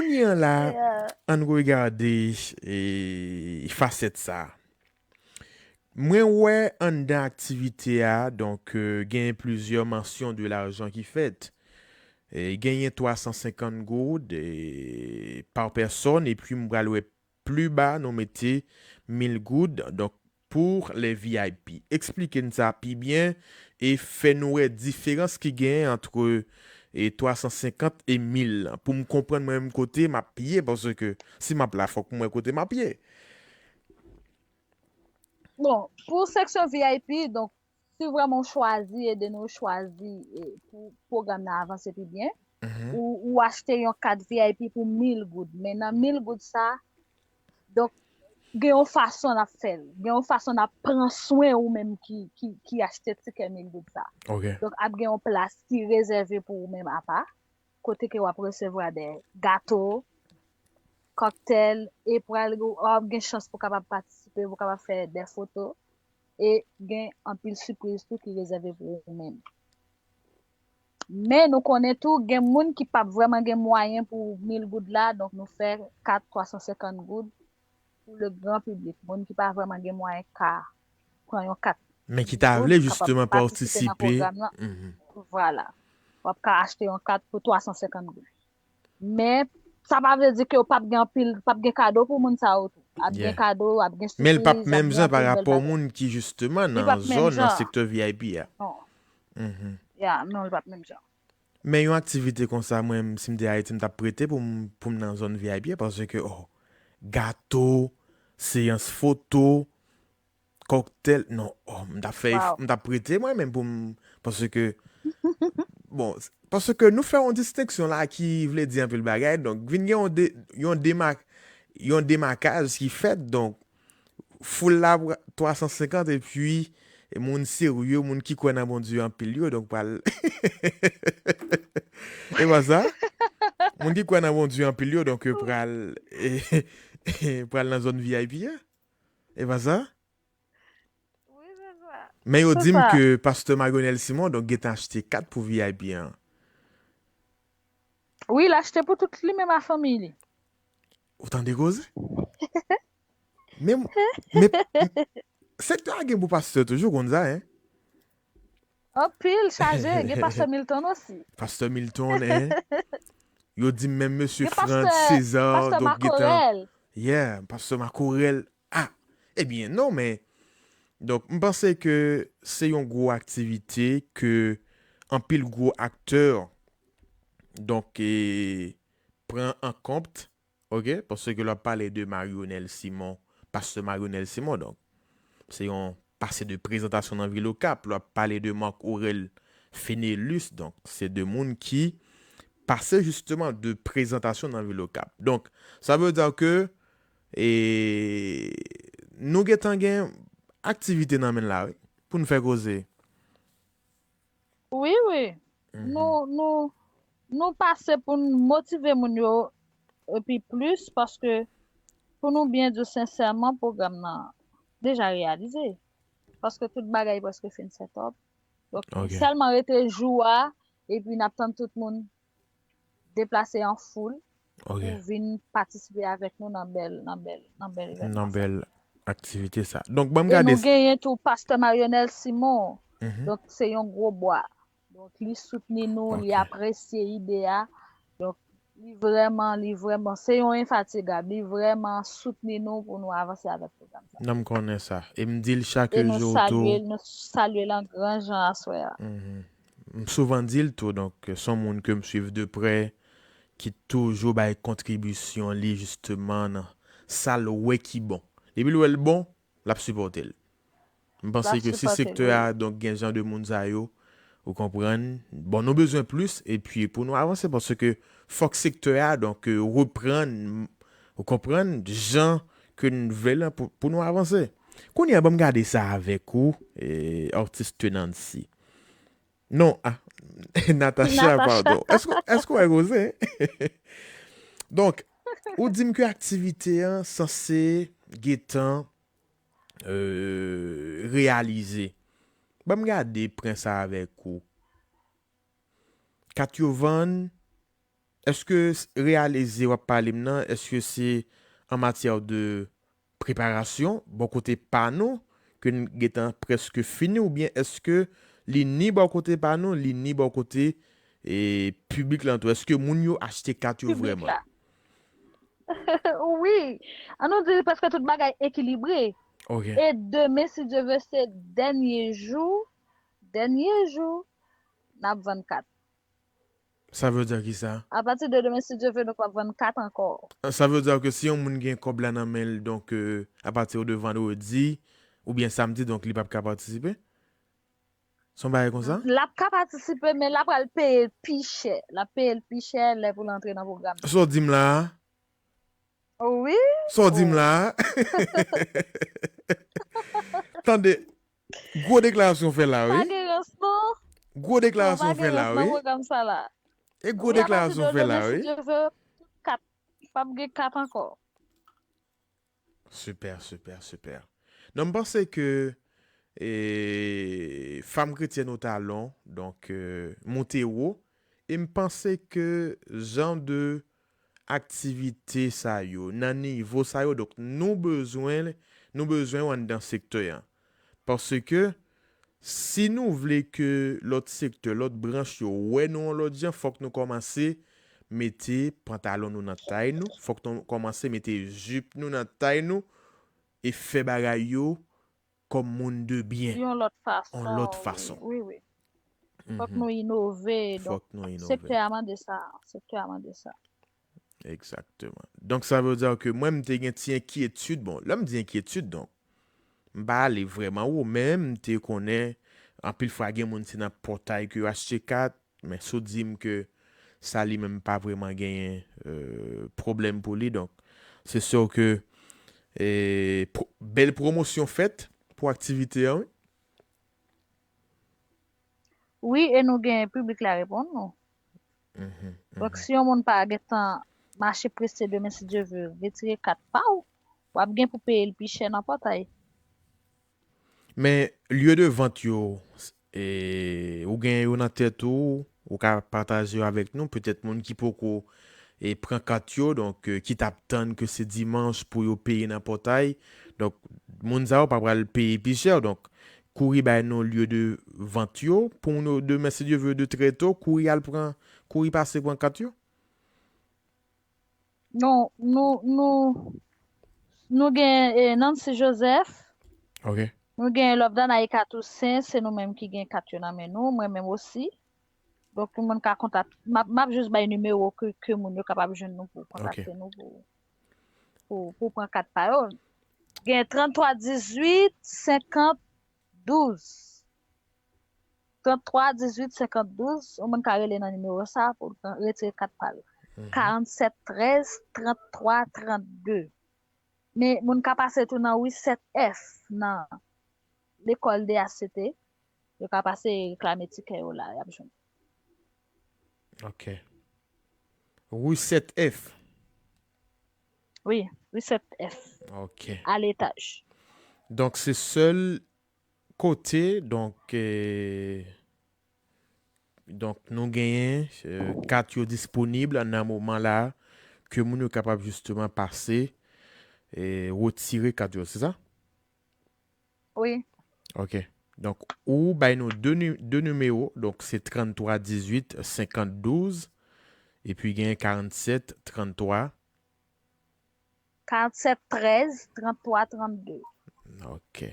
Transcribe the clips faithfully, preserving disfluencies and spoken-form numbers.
Kounye a la, ann regade e, fasèt sa. Mwen wè anndan aktivite a, donk, euh, genyen plizyè mention de l'argent ki fèt. E, genyen twa san senkant goud e, pa pèsòn, epi m pral wè pli ba, nou mete mil goud. Donk, pour les V I P. Eksplike n sa pi byen e fè nou wè diferans ki genyen ant e, twa san senkant e mil lan. Pou m konprann mwen menm kote m ap ye, paske si m ap la, fòk m wè kote m ap ye. Bon, pou seksyon V I P, donk, si vrèman w chwazi, ede nou chwazi e, pou pwogram nan avanse pi byen, ou, ou achte yon kat V I P pou mil goud. Men nan mil goud sa, donk, gen yon fason n ap fè l. Gen yon fason n ap pran swen ou menm ki, ki, ki achte tikè mil goud sa. Ok. Donk, ap gen yon plas ki rezève pou ou menm apa, kote ke w ap resevwa de gato, kòktèl, e pral, w ap gen chans pou kapab patisipe, pou kapab fè de foto, e gen anpil sipriz tou ki rezève pou ou menm. Men nou konnen tou, gen moun ki p ap vrèman gen mwayen pou mil goud la, donk nou fè kat twa san senkant goud pou le gran piblik, moun ki pa vrèman gen mwayen ka pran yon kat. Men ki ta vle jisteman patisipe. Vwala. W ap ka achte yon kat pou twa san senkant goud. Men sa pa vle di ke w p ap gen anpil, p ap gen kado pou moun sa yo tou. Ap gen kado, ap gen sipriz. Men l p ap menm jan pa rapò moun ki jisteman nan zòn, nan sektè V I P a. Ya, non, li p ap menm jan. Men yon aktivite konsa, mwen, si m te Ayiti, m t ap prete pou m, pou m nan zòn V I P a, paske, oh, gato, seyans foto, kòktèl, non, oh, m t ap fè, m t ap prete mwen menm pou m, paske, bon, paske nou fè yon distenksyon la ki vle di anpil bagay, donk vin gen yon, de, yon, dema, yon demakaj ki fèt, donk, foul la twa san senkant epi e moun serye, moun ki kwè nan Bondye anpil yo, donk pral. E pa sa? Moun ki kwè nan Bondye anpil yo, donk yo pral, pral nan zòn V I P a. E pa sa? Wi, se sa. Men yo di m ke pastè Marionel Simon, donk, gentan achte kat pou V I P an. Wi, l achte pou tout li menm a fanmi li. Ou tande koze? Men, men, sektè a gen bon pastè toujou, konn sa, hein? Anpil, chaje, gen pastè Milton osi. Pastè Milton, hein? Yo di m menm mesye Frantz César, donk gentan. Yeah, pastè Makorèl. Ah, ebyen, non, men, donk, m panse ke se yon gwo aktivite ke anpil gwo aktè, donk, e, pran an kont, ok, paske lè w ap pale de Marionel Simon, pastè Marionel Simon, donk, se yon pase de prezantasyon nan vil Okap, lè w ap pale de Marc Aurèle Fenelus, donk, se de moun ki pase jisteman de prezantasyon nan vil Okap. Donk, sa vle di ke e nou gentan gen aktivite nan men la, wi, pou n fè koze. Wi, wi. Nou, nou, nou pase pou n motive moun yo epi plis, paske pou nou byen di w sensèman, pwogram nan deja reyalize. Paske tout bagay prèske fin set up. Donk, sèlman rete jou a, epi n ap tann tout moun deplase an foul pou vin patisipe avèk nou nan bèl, nan bèl, nan bèl evènman sa. Nan bèl aktivite sa. Donk, ban m gade. E nou genyen tou pastè Marionel Simon. Donk, se yon gwo bwa. Donk, li soutni nou, li apresye ide a. Donk, li vrèman, li vrèman, se yon enfatigab. Li vrèman soutni nou pou nou avanse avèk pwogram sa. Non, m konnen sa. E m di l chak jou tou. E nou salye l, nou salye l an gran jan aswè a. M souvan di l tou, donk, se yon moun ke m swiv de prè, ki toujou bay kontribisyon li, jisteman, nan sa l wè ki bon. Depi l wè l bon, l ap sipòte l. M panse ke si sektè a, donk, gen jan de moun sa yo, ou konprann, bon, nou bezwen plis, epi pou nou avanse, paske fòk sektè a, donk, reprann, ou konprann, jan ke n vle l pou, pou nou avanse. Kounye a, ban m gade sa avèk ou, e, atis Tenancy. Non, ah, Natacha, padon. Èske, èske w wè koze? Donk, ou di m ke aktivite an sanse gentan euh, reyalize. Ban m gade pwen sa avèk ou. Kat yo vann, èske reyalize w ap pale m nan, èske se an matyè de preparasyon, bò kote pa nou, ke n gentan prèske fini, oubyen èske li ni bò kote pa nou, li ni bò kote e, piblik lan tou? Èske moun yo achte kat yo vrèman? Wi. An nou di prèske tout bagay ekilibre. Ok. E demen, si Dye vle, se dènye jou, dènye jou, n ap vann kat. Sa vle di ki sa? Apati de demen, si Dye vle, nou p ap vann kat ankò. Sa vle di ke si yon moun gen kòb la nan men l, donk, euh, apati de vandredi oubyen samdi, donk li p ap ka patisipe? Se yon bagay konsa? L ap ka patisipe, men l ap pral peye l pi chè. L ap peye l pi chè lè pou l antre nan pwogram nan. Sa w di m la a? Wi. Sa w di m la a? Tande, gwo deklarasyon w fè la, wi. Pa gen rans, non. Gwo deklarasyon w fè la, wi. Pwogram sa la. E gwo deklarasyon w fè la, wi. Kat, p ap gen kat ankò. Super, super, super. Non, m panse ke e, Fanm Kretyèn o Talon, donk, e, moute wo, e m panse ke jan de aktivite sa yo, nan nivo sa yo, donk, nou bezwen, nou bezwen w anndan sektè an. Paske, si nou vle ke lòt sektè, lòt branch yo wè nou yon lòt jan, fòk nou kòmanse mete pantalon nou nan tay nou, fòk nou kòmanse mete jip nou nan tay nou, e fè bagay yo kòm moun de byen. Yon lòt fason. Yon lòt fason. Wi, wi. Fòk nou inove. Fòk nou inove. Sektè a mande sa. Sektè a mande sa. Egzakteman. Donk, sa vle di ke mwen, m te gen ti enkyetid. Bon, lè m di enkyetid, donk, m pa ale vrèman wo, men m te konnen, anpil fwa, gen moun se nan pòtay ke yo achte kat, men si w di m ke sa li menm pa vrèman genyen, euh, pwoblèm pou li, donk, se si ke, e, bèl pwomosyon fèt pou aktivite a, wi. Wi, e nou gen piblik la reponn nou. Donk, si yon moun pa gentan mache prese demen, si Dye vle, retire kat pa w, w ap gen pou peye l pi chè nan pòtay. Men, lye de vant yo, e, ou gen yo nan tèt ou, ou ka pataje yo avèk nou, petèt moun ki poko, e, pran kat yo, donk, e, ki t ap tann ke se dimanch pou yo peye nan pòtay. Donk, moun sa yo pa pral peye pi chè, donk, kouri bay nou lye de vant yo, pou nou demen, si Dye vle, de trè to, kouri al pran, kouri pase pran kat yo. Non, nou, nou, nou gen, e, Nancy Joseph. Ok. Nou gen Lovedana Eka Toussaint, se nou menm ki gen kat yo nan men nou, mwen menm osi. Donk, tout moun ka kontak, m ap, m ap jis bay nimewo ke, ke moun yo kapab jwenn nou pou kontakte nou pou, pou, pou pran kat pa yo. Gen trannntwa dizuit senkant douz. Trannntwa dizuit senkant douz, yon moun ka rele nan nimewo sa pou l retire kat pa l. Karannsèt trèz tranntwa trannde. Men moun ka pase tou nan Reset F, nan lekòl D H C T. Yo ka pase reklame tikè yo la, y ap jwenn. Ok. Reset F. Wi, Reset F. Ok. A letaj. Donk, se sèl kote, donk, e, donk, nou genyen, e, kat yo disponib nan moman la, ke moun yo kapab jisteman pase, e, retire kat yo, se sa? Wi. Ok. Donk, ou bay nou de, ni- de nimewo, donk, se trannntwa dizuit senkant douz, epi genyen karannsèt tranntwa. Karannsèt trèz tranntwa trannde. Ok.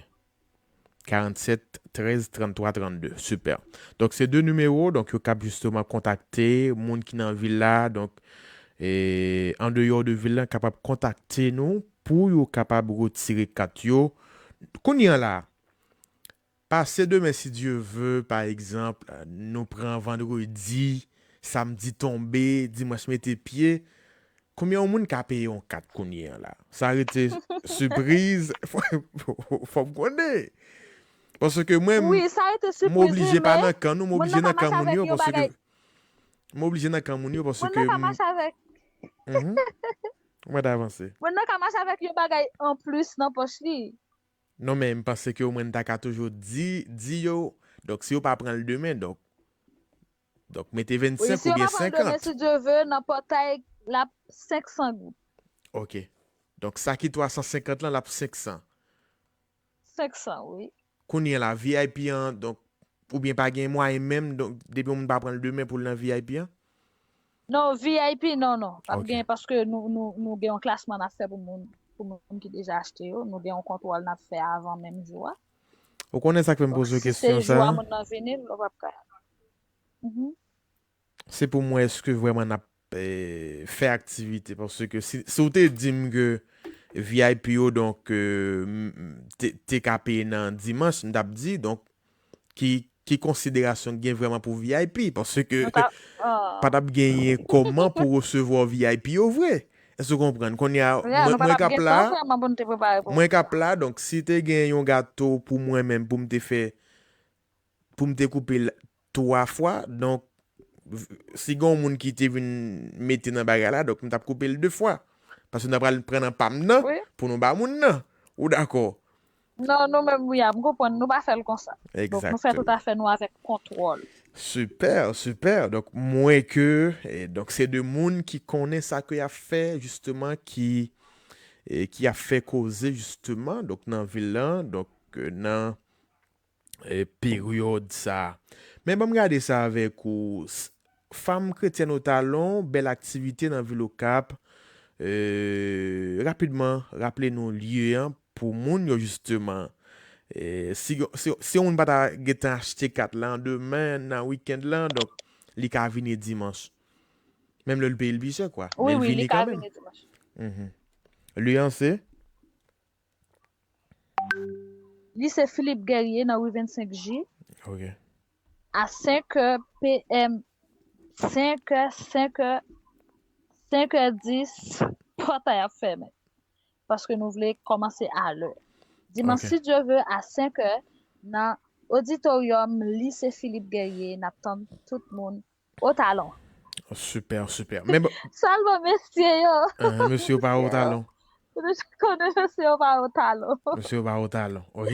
Karannsèt trèz tranntwa trannde. Super. Donk, se de nimewo, donk, yo kab jisteman kontakte moun ki nan vil la. Donk, e, an deyò de vil la, kapab kontakte nou pou yo kapab retire kat yo. Kounye a la, pase demen, si Dye vle, pa egzanp, nou pran vandredi, samdi tonbe, dimanch mete pye. Konbyen yon moun ka peye yon kat kounye a la? Sa rete sipriz. Fò, fò m konnen. Paske mwen, Wi, sa rete m sipriz, oblije pa men nan kan nou, m moun oblije nan nan ka kan mache moun yo, avèk yon paske bagay. M oblije nan kan moun yo, paske Moun nan ka m- mache avèk, Mhm. Mwen ta avanse. Moun nan ka mache avèk yon bagay anplis nan pòch li. Non, men m panse ke omwen n ta ka toujou di, di yo. Donk, si yo pa pran l demen, donk, Donk, mete vennsenk oubyen senkant. Wi, si yo pa pran demen, si Dye vle, nan pòtay, l ap senk san goud. Ok. Donk, sa ki twa san senkant lan, l ap senk san. Senk san, wi. Kounye a la, V I P an, donk, oubyen pa gen mwayen menm, donk, depi yon moun pa pran l demen pou l nan V I P an? Non, V I P, non, non. P ap gen, paske nou, nou, nou gen yon klasman n ap fè pou moun, pou moun ki deja achte yo. Nou gen yon kontwòl n ap fè avan menm jou a. Ou konnen sa k fè m poze w kesyon sa a? Si se jou a moun nan vini, nou p ap ka. Mhm. Se pou m wè èske vrèman n ap, eh, fè aktivite. Paske si, si w te di m ke V I P yo, donk, eh, m- m- te, te ka peye nan dimanch, m t ap di, donk, ki, ki konsiderasyon k gen vrèman pou V I P? Paske pa t ap genyen kòman pou resevwa V I P yo vre. Èske w konprann? Kounye a, mwen, mwen k ap la, mwen k ap la, donk, si te gen yon gato pou mwen menm, pou m te fè pou m te koupe l twa fwa. Donk, v- si gen yon moun ki te vin mete nan bagay la, donk m t ap koupe l de fwa. Paske n ap pral pran nan pa m nan pou nou ba moun nan. Ou dakò? Non, nou menm, wi, a, m konprann, nou pa fè l konsa. Donk, nou fè tout afè nou avèk kontwòl. Sipè, sipè. Donk, m wè ke, eh, donk, se de moun ki konnen sa ke y ap fè, jisteman, ki, eh, ki ap fè koze, jisteman, donk, nan vil lan, donk, eh, nan eh, peryòd sa a. Men ban m gade sa avèk ou. S- Fanm Kretyèn Otalon, bèl aktivite nan vil Okap. Eh, rapidman, raple nou lye an pou moun yo, jisteman. Eh, si, si, si yon moun pa ta gentan achte kat lan demen, nan wikenn lan, donk, li ka vini dimanch. Menm lè l peye l pi chè, kwa. Men wi, l wi, vini li ka kanmenm. Vini dimanch. Mhm. Lye an se? Lise Philippe Guerrier nan ri vennsenk J. Ok. A senk è P M, senk è, senk è, senk è dis, pòtay ap fèmen. Paske nou vle kòmanse alè. Dimanch, si Dye vle, a senk è, nan oditoryòm Lise Philippe Guerrier, n ap tann tout moun. Otalon. Sipè, sipè. Men bon. Sèlman mesye yo. Mesye yo pa Otalon. Nou konnen mesye yo pa Otalon. Mesye yo pa Otalon, ok?